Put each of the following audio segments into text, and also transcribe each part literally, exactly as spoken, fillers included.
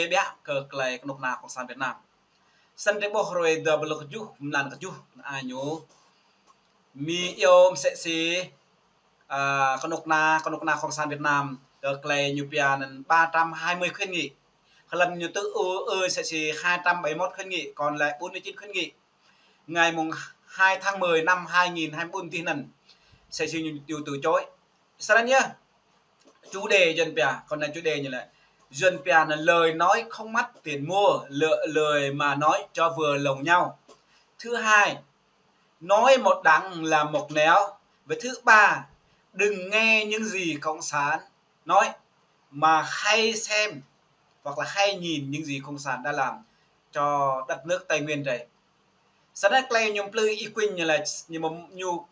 ƀiă kơ tơlơi kơnuk kơna Cộng sản Việt Nam. Snăn drei ƀuh hruê dua pluh kjuh, mlan kjuh, a ñu. Mi iâu msĕ si, a, kơnuk kơna, kơnuk kơna Cộng sản Việt Nam, kơ tơlơi ñu pia anăn ba trăm hai mươi khuyến nghị. Hlăm ñu tŭ ư, ư msĕ si hai trăm bảy mươi mốt khuyến nghị, còn lại bốn mươi chín khuyến nghị. Ngày mùng hai tháng mười năm hai nghìn hai mươi tư anăn, msĕ si ñu, ñu từ chối. Snăn yơh. Chủ đề Yuăn pia, kâo anăn chủ đề ñu lĕ. Yuăn pia anăn lời nói không mất tiền mua, lựa lời mà nói cho vừa lòng nhau. Thứ hai, nói một đằng làm một nẻo. Với thứ ba, đừng nghe những gì Cộng sản nói, mà hãy xem hoặc là hãy nhìn những gì Cộng sản đã làm cho đất nước Tây Nguyên đây. Snăn yơh tơlơi ñu mplư Y Quynh ñu lĕ, ñu, ñu,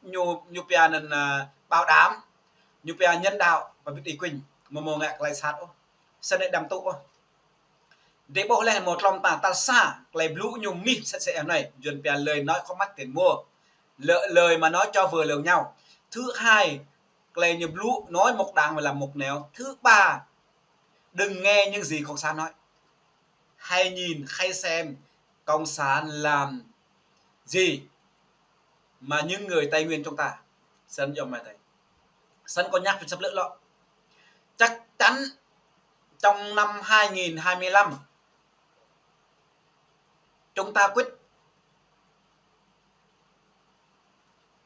ñu, ñu pia anăn, a, bảo đảm, ñu pia nhân đạo, pơbit Y Quynh, amâo mâo ngă tơlơi sat ôh. Snăn yơh đăm tŭ ôh. Drei ƀuh leh mâo tlŏm ta tal sa, tơlơi blŭ ñu mih msĕ si anei, Yuăn pia lời nói không mất tiền mua. Lựa lời mà nói cho vừa lòng nhau. Thứ hai, tơlơi ñu blŭ nói một đằng mà làm một nẻo. Thứ ba, đừng nghe những gì Cộng sản nói. Hãy nhìn, hãy xem Cộng sản làm gì mà những người Tây Nguyên chúng ta. Snăn yơh mơ̆ tơi. Snăn kâo nhắc pơsăp lĕ lŏ. Chắc chắn trong năm hai nghìn hai mươi lăm, chúng ta quyết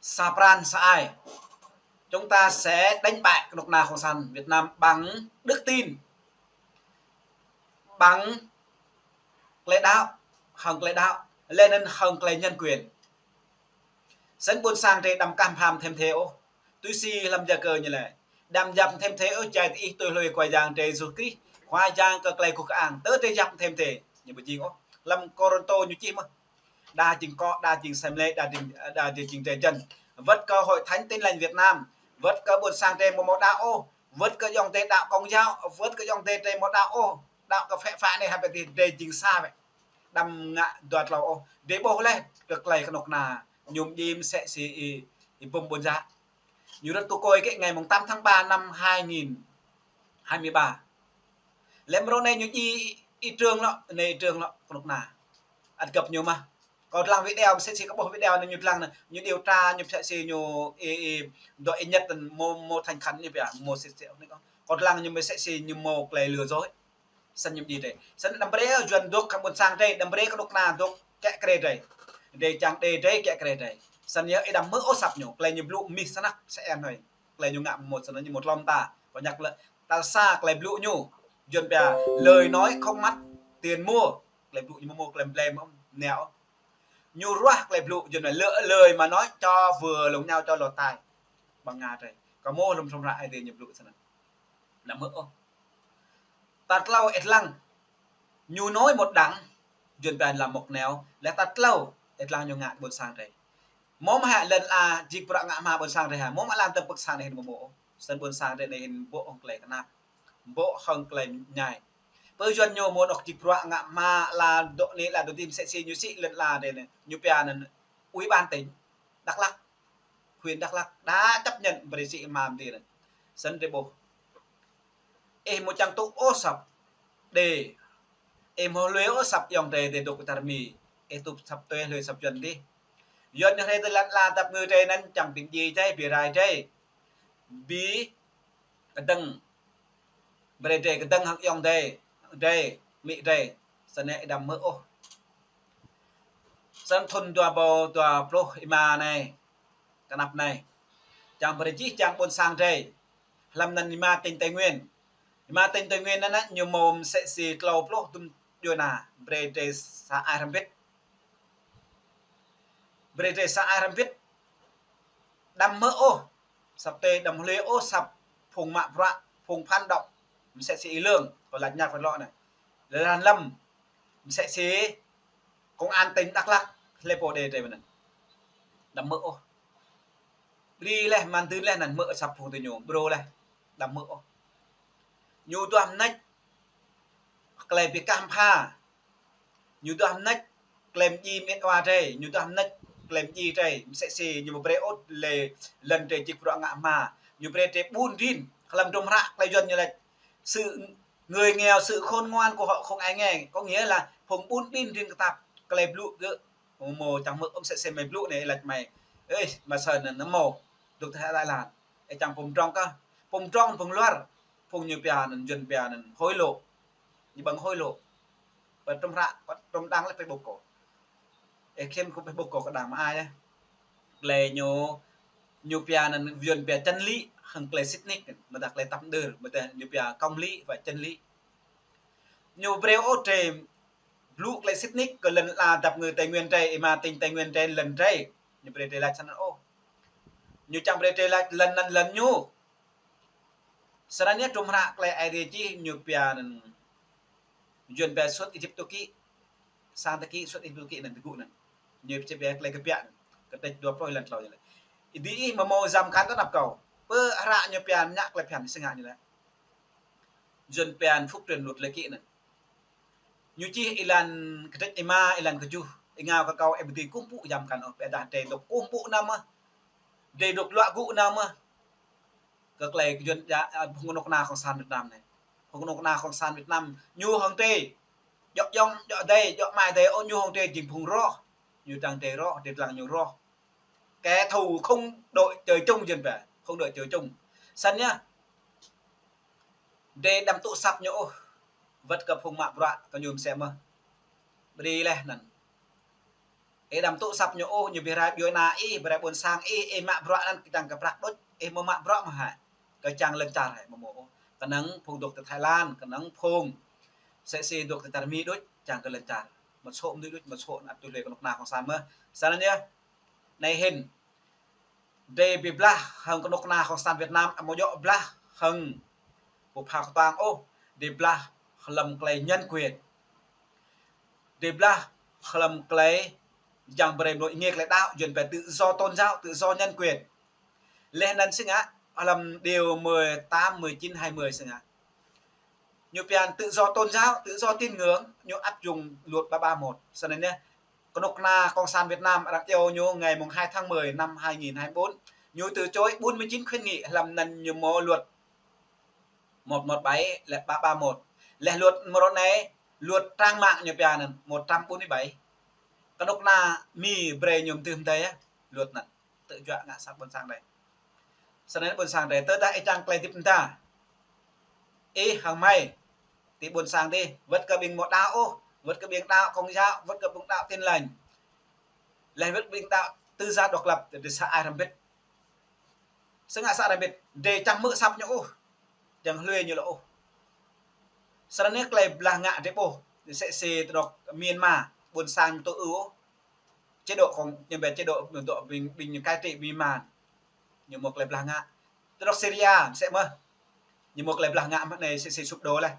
sa pran sa ai. Chúng ta sẽ đánh bại kơnuk kơna Cộng sản Việt Nam bằng đức tin, bằng tơlơi đăo, hŏng tơlơi đăo, leh anăn hŏng tơlơi nhân quyền. Snăn ƀuôn sang drei đăm kah mham thêm thế ôh. Tui si hlăm Yakơ ñu lĕ. Đăm yap thêm thế ôh, jai ti ih tui hlue Khua Yang drei Yêsu Krist, Khua Yang kơ tơlơi guh kơang, tơ drei yap thêm thế. Ñu ƀu jing ôh. Hlăm Kôrantô ñu čih mơh. Đa jing kŏ, đa jing sem lê, đa jing, đa jing drei jăn. Wơ̆t kơ Hội Thánh Tin Lành Việt Nam, wơ̆t kơ ƀuôn sang drei amâo mâo đăo ôh, wơ̆t kơ ayŏng adei đăo Công giáo, wơ̆t kơ ayŏng adei drei amâo đăo ôh, đăo kơ phĕ phă anei hă ƀĕ drei jing sa ƀĕ. Đăm ngă dua tlâo ôh. Drei ƀuh leh kơ tơlơi kơnuk kơna ñu mdjiê msĕ si Y, Y Bum Ƀuôn Yă. Ñu rơ̆t tŭ kôi kĕ ngày mùng tám tháng ba năm hai nghìn hai mươi ba. Leh mrô anei ñu djai Y Trương lŏ, anei Y Trương lŏ kơnuk kơna. Ăt găp ñu mơh. Kâo dlăng video, msĕ si kâo ƀuh video anăn ñu dlăng anăn, ñu điều tra, ñu msĕ si ñu Y, Y, dŏ Y Nhật anăn mâo, mâo thành khẩn ñu pia, mâo msĕ si anei kâo. Kâo dlăng ñu msĕ si ñu mâo tơlơi lừa dối. Snăn ñu mdjiê drei. Snăn đăm brei Yuăn dôk hăng ƀuôn sang drei, đăm brei kơnuk kơna dôk kiă kriê drei. Drei čang đei drei kiă kriê drei. Snăn yơh ih đăm hmư̆ ôh asăp ñu, tơlơi ñu blŭ mih snăk sơen hơi. Tơlơi ñu ngă mơ̆ snăn ñu mâo tlŏm ta. Kâo nhắc lĕ, tal sa tơlơi blŭ ñu. Yuăn pia lời nói không mất tiền mua. Tơlơi blŭ ñu amâo mâo klem blem ôh, nao. Ñu ruah tơlơi blŭ Yuăn lĕ lựa lời mà nói cho vừa lòng nhau, cho lọt tai. Ƀăng ngă drei. Kâo mâo hlăm hrŏm hră Aê Diê ñu blŭ snăn. Đăm hmư̆ ôh. Tal tlâo ih lăng. Ñu nói một đằng, Yuăn pia làm một nẻo, leh tal tlâo ih lăng ñu ngă ƀuôn sang drei. Mơ̆ mơ̆ hă lăn ala jik bruă ngă hma ƀuôn sang drei hă? Mơ̆ mơ̆ lăn tơ̆ng pơ̆k sang anei hĭn mơ̆ mâo ôh. Snăn ƀuôn sang drei anei hĭn ƀô̆ hŏng tơlơi knap, ƀô̆ hŏng tơlơi mñai. Pơ Yuăn ñu mâo anŏ jik bruă ngă hma ala dŏ anei ala dŏ dih msĕ si ñu sĭ lăn ala drei anei. Ñu pia anăn Ủy ban tỉnh Đắk Lắk, huyện Đắk Lắk đã chấp nhận brei sĭ hma mơ̆ng anei. Snăn drei ƀuh. Ih amâo čang tŭ ôh asăp Đê. Ih amâo hlue ôh asăp ayŏng adei drei dôk ti čar Mi. Ih tŭ asăp tui hlue asăp Yuăn dih. Yuăn ñu hrĕ tơ lăn ala dap kngư drei anăn čang bi mdjiê drei, bi rai drei. Bi kdơ̆ng. Brei drei kdơ̆ng hăng ayŏng adei, drei, amĭ drei. Snăn ih đăm hmư̆ ôh. Snăn thŭn dua êbâo dua pluh êma anei, kơnăp anei, čang brei jih jang ƀuôn sang drei hlăm anăn êma tỉnh Tây Nguyên. Êma tỉnh Tây Nguyên anăn ñu mâo msĕ si tlâo pluh dŭm djuai ana, brei drei sa ai hrăm bĭt. Brei drei sa ai hrăm bĭt. Đăm hmư̆ ôh asăp tê, đăm hlue ôh asăp phung mă bruă, phung phản động, msĕ si Y Lương, kâo lač ñăk wơ̆t lŏ anei. Leh anăn lăm msĕ si công an tỉnh Đắk Lắk, hlei pô đei drei mơ̆n anăn. Đăm hmư̆ ôh. Bri leh, măn dưn leh anăn hmư̆ asăp phung diñu, brô leh. Đăm hmư̆ ôh. Ñu duah mnêč tơlơi bi kah mbha. Ñu duah mnêč tơlơi mdjiê amĭ ama drei, ñu duah mnêč tơlơi mdjiê drei, msĕ si ñu amâo brei ôh leh lăn drei jik bruă ngă hma. Ñu brei drei ƀun rin, hlăm hrŏm hră tơlơi Yuăn ñu lač sự Người nghèo sự khôn ngoan của họ không ai nghe, có nghĩa là phung ƀun ƀin rin kơtăp, tơlơi blŭ gơ̆. Mơ̆ čang hmư̆ ôm sĕ sĕ mơi blŭ anai, ih laĭ mơi: "Ê, mă sơ anŭn nao mơ̆ dŏ tơ Thái Lan." Ê, čang pơm drŏng kơ, pơm drŏng pơm luar, phung ñu pia anŭn, Yuan pia anŭn hối lộ. Ñu ƀơ̆ng hối lộ. Pơ trŭm hră, pơ trŭm đang lĕ Facebook kâo. Ê, khĭn kơ Facebook kâo kơ đang mă ai ơ. Tơlơi ñu, ñu pia anŭn, Yuan pia chân lý, hăng tơlơi sĭt nik, mơ̆ dah tơlơi tăp mơđơr, mơ̆ dah ñu pia công lý và chân lý. Ñu brơi ôh drơi blŭ tơlơi sĭt nik kơ lŏn ala dăp ngư Tây Nguyên drơi, ih mă tỉnh Tây Nguyên drơi, lŏn drơi. Ñu brơi drơi laĭ săn ôh. Ñu čang brơi drơi laĭ lŏn anŭn lŏn ñu. Sơnăn yơh trŭm hră tơlơi Aê Diê čih ñu pia anŭn, Yuan pia Xuất Ê-díp-tô ký, sang Tây ký, Xuất Ê-díp-tô ký anŭn tơgŭ anŭn. Ñu čih pia tơlơi kơbiă anŭn. Kơtĕč dua pluh êlan klâo ñu laĭ. Ih dih ih mơ̆ mơ̆ jăm kăn tơnap kâo. Pơ hră ñu pia ñă tơlơi phiăn sĭt ngă ñu laĭ. Yuan pia anŭn Phúc Truyền Luật Lệ Ký anŭn. Ñu čih êlan kơtĕč êma, êlan kơjuh. Ih ngao kơ kâo, ih ƀu dưi kơkuh pơpŭ jăm kăn ôh, ƀiădah drơi dŏ kơkuh pơpŭ anăm mơ̆. Drơi dŏ luă gŭ anăm mơ̆. Kơ tơlơi kơ Yuan ja, a, phung kơnuk kơna Cộng sản Việt Nam anai. Phung kơnuk kơna Cộng sản Việt Nam, ñu hăng drơi. Djŏ ayŏng, djŏ adơi, djŏ amai adơi, ôh, ñu hăng drơi jing phung roh. Ñu čang drơi roh, drơi lăng ñu roh. Kẻ thù không đội trời chung, Yuan pia, không đội trời chung. Săn yơh. Drơi đăm tŭ asăp ñu ôh. Wơ̆t kơ phung mă bruă kơ ñu mơsĕ mơ̆n. Brơi laih anŭn. Ih đăm tŭ asăp ñu ôh, ñu brơi rai ƀiă ană ih, brơi rai ƀôn sang ih, ih mă bruă anŭn kơčang kơ prăk đôč, ih mơ̆ mă bruă mơ̆ hă. Kơčang lŏn čar hă, mơ̆ mơ̆ ôh. Kơnơ̆ng phung dŏ tơ Thái Lan, kơnơ̆ng phung sĕ sĕ dŏ tơ čar Mi đôč, čang kơ lŏn čar. Mơ̆ sô̆ mơnuih đôč, mơ̆ sô̆ ană tui lui kơnuk kơna Cộng sản mơ̆n. Săn anŭn yơh. Anai hĭn. Drơi bi blah hăng kơnuk kơna Cộng sản Việt Nam, amâo djŏ blah hăng pô pha kơtuang ôh, drơi blah hlăm tơlơi nhân quyền. Drơi blah hlăm tơlơi jang brơi mlô ngek tơlơi đaŏ, Yuan pia tự do tôn giáo, tự do nhân quyền. Laih anŭn sĭt ngă, hlăm điều mười tám, mười chín, hai mươi sĭt ngă. Ñu pia anŭn tự do tôn giáo, tự do tín ngưỡng, ñu áp dụng luật ba ba một. Săn anŭn yơh, kơnuk kơna Cộng sản Việt Nam arăng iâu ñu ngày mùng hai tháng mười năm hai nghìn hai mươi bốn. Ñu từ chối bốn mươi chín khuyến nghị, hlăm anŭn ñu mâo luật một một bảy lĕ ba ba một. Laih luật mơ̆ rŏ anai, luật trang mạng ñu pia anŭn một trăm bốn mươi bảy. Kơnuk kơna Mi brơi ñu mơdưh mơdơi yơh, luật anŭn. Tơjuă ngă sat ƀôn sang drơi. Săn anŭn ƀôn sang drơi, tơdah ih čang tơlơi hơdip mơda. Ih hăng mơi, ti ƀôn sang dih, wơ̆t kơ ƀing mâo đaŏ ôh, wơ̆t kơ ƀing đaŏ Công giáo, wơ̆t kơ ƀing đaŏ Tin Lành. Laih wơ̆t ƀing đaŏ tự do độc lập, drơi sa ai hrăm bĭt. Sĭt ngă sa ai hrăm bĭt, drơi čang hmư̆ asăp ñu ôh, čang hlue ñu lŏ ôh. Săn anŭn yơh tơlơi blah ngă drơi ƀuh, sĕ sĕ tơdrŏk Myanmar, ƀôn sang tŭ ư ôh. Chế độ Cộng, ñu pia chế độ, ñu dŏ ƀing, ƀing ñu cai trị Myanmar. Ñu mâo tơlơi blah ngă. Tơdrŏk Syria mơsĕ mơ̆n. Ñu mâo tơlơi blah ngă mơ̆ anai sĭt sĭt sụp đổ laih.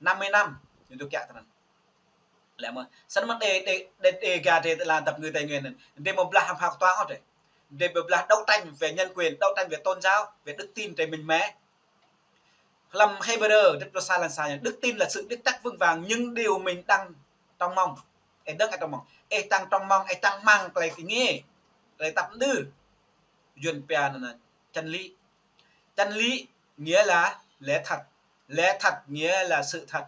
Năm mươi năm, ñu dŏ kiă tơ anŭn. Lĕ mơ̆n. Săn mơ̆n đe, đe, đe, Dega drơi tơ ala dăp ngư Tây Nguyên anŭn. Drơi mâo blah hăng pha kơtuang ôh drơi. Drơi mâo blah đấu tranh về nhân quyền, đấu tranh về tôn giáo, về đức tin drơi mĭn mĕ. Hlăm Hêbrơ, djăp pluh sa lăn sa ñu: Đức tin là sự biết chắc vững vàng những điều mình đang trông mong. Ê, đang trông mong. Ê, đang trông mong, ê, đang mang tơlơi kơ ngê, tơlơi tăp mơđưr. Yuan pia anŭn, chân lý. Chân lý nghĩa là lẽ thật. Lẽ thật nghĩa là sự thật.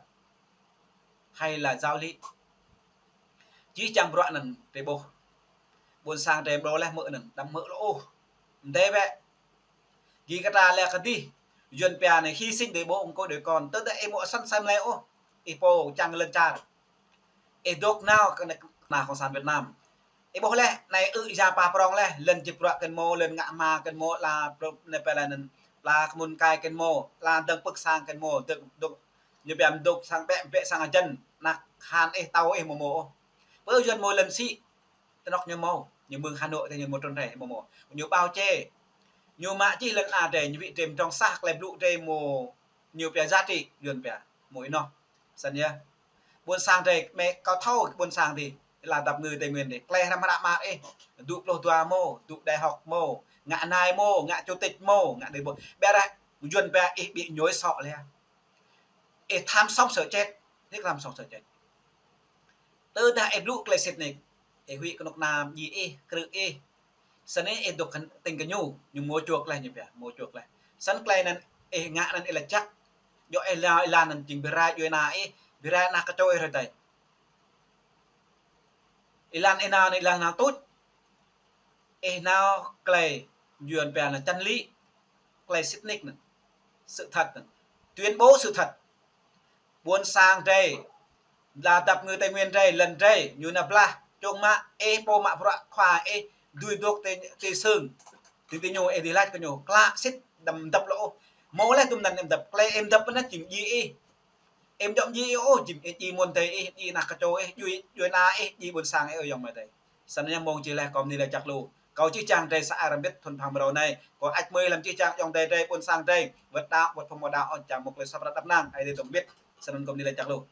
Hay là giáo lý. Čih čang bruă anŭn drơi ƀuh. Ƀôn sang drơi mrô laih hmư̆ anŭn, đăm hmư̆ lŏ ôh. Mơdơi bĕ. Gĭ kơ ta lĕ kơ dih, Yuan pia anai, hy sinh để bố, ông cô để con. Tơdah ih mâo asăn asei mlei ôh, ih pô čang lŏn čar, ih dŏ nao kơ anai kơnuk kơna Cộng sản Việt Nam. Ih ƀuh laih, anai ư ya pa prong laih, lŏn djĭp bruă kơnmô, lŏn ngă hma kơnmô, ala, anai pia lĕ anŭn, ala kơmŭn kai kơnmô, ala dơ̆ng pơ̆k sang kơnmô, dơ̆ng, dơ̆ng, ñu pia mơ̆ dŏ sang ƀĕ, ƀĕ sang ajăn, ană han ih tâo ih mâo mâo ôh. Pơ Yuan mâo lŏn sĭ, tơnŏk ñu mâo, ñu mơ̆ng Hà Nội tơ ñu mâo trŭn rai, mâo mâo. Ñu bao che. Ñu mă čih lŏn ala drơi, ñu wĭ drơi mơdrŏng sah, tơlơi blŭ drơi mâo, ñu pia giá trị, Yuan pia, mâo ênoh. Săn yơh. Ƀôn sang drơi, mơi kâo thâo ƀôn sang dih, ala dăp ngư Tây Nguyên dih. Tơlơi hrăm hră mơ̆ ih, dŭ pluh dua mâo, dŭ đại học mâo, ngă nai mâo, ngă chủ tịch mâo, ngă đơi ƀuh. Ƀiădah, Yuan pia ih ƀu nhảy sổ laih. Ih tham sống sợ chết, ih tham sống sợ chết. Tơdah ih blŭ tơlơi sĭt nik, ih huĭ kơnuk kơna djai ih, krư̆ ih. Săn anai ih dŏ kơ-, tĭng kơ ñu, ñu mâo čuăk laih ñu pia, mâo čuăk laih. Săn tơlơi anŭn ih ngă anŭn ih laĭ jăk. Djơ̆ ih nao êlan anŭn jing bơrai djuai ania ih, bơrai ană kơčô ih rơdai. Êlan ih nao anai êlan nao tuč. Ih nao tơlơi Yuan pia anŭn chân lý, tơlơi sĭt nik anŭn, sự thật anŭn. Tuyên bố sự thật. Ƀôn sang drei, la dăp ngư Tây Nguyên drei, lŏn drei, ñu nao blah, čung mă, ih pô mă bruă khua ih, dưi dŏ ti, ti sưng. Ti, ti ñu, ih dưi laĭ kơ ñu, klă sĭt, đăm dăp lŏ ôh. Hmâo laih tơm anŭn ih dăp, tơlơi ih dăp anŭn jing djai ih. Ih djơ̆ djai ih ôh, jing ih djai mơnuih drei ih, djai ană kơčô ih, djai, djai ană ih, djai ƀôn sang ih ôh ayŏng amai adơi. Snăn yơh mơ̆ng čih laih kâo bơni laĭ jăk lu. Kâo čih čang drei sa ai rơmbit thŭn phang mrâo anai. Kâo ăt mơi lăm čih čang ayŏng adơi drei, ƀôn sang drei. Wơ̆t đaŏ, wơ̆t phung ƀu đaŏ ôh, čang mơ̆ng tơlơi săp răt đăp năng, ai drei tŏng bit. Snăn kâo bơni laĭ jăk lu.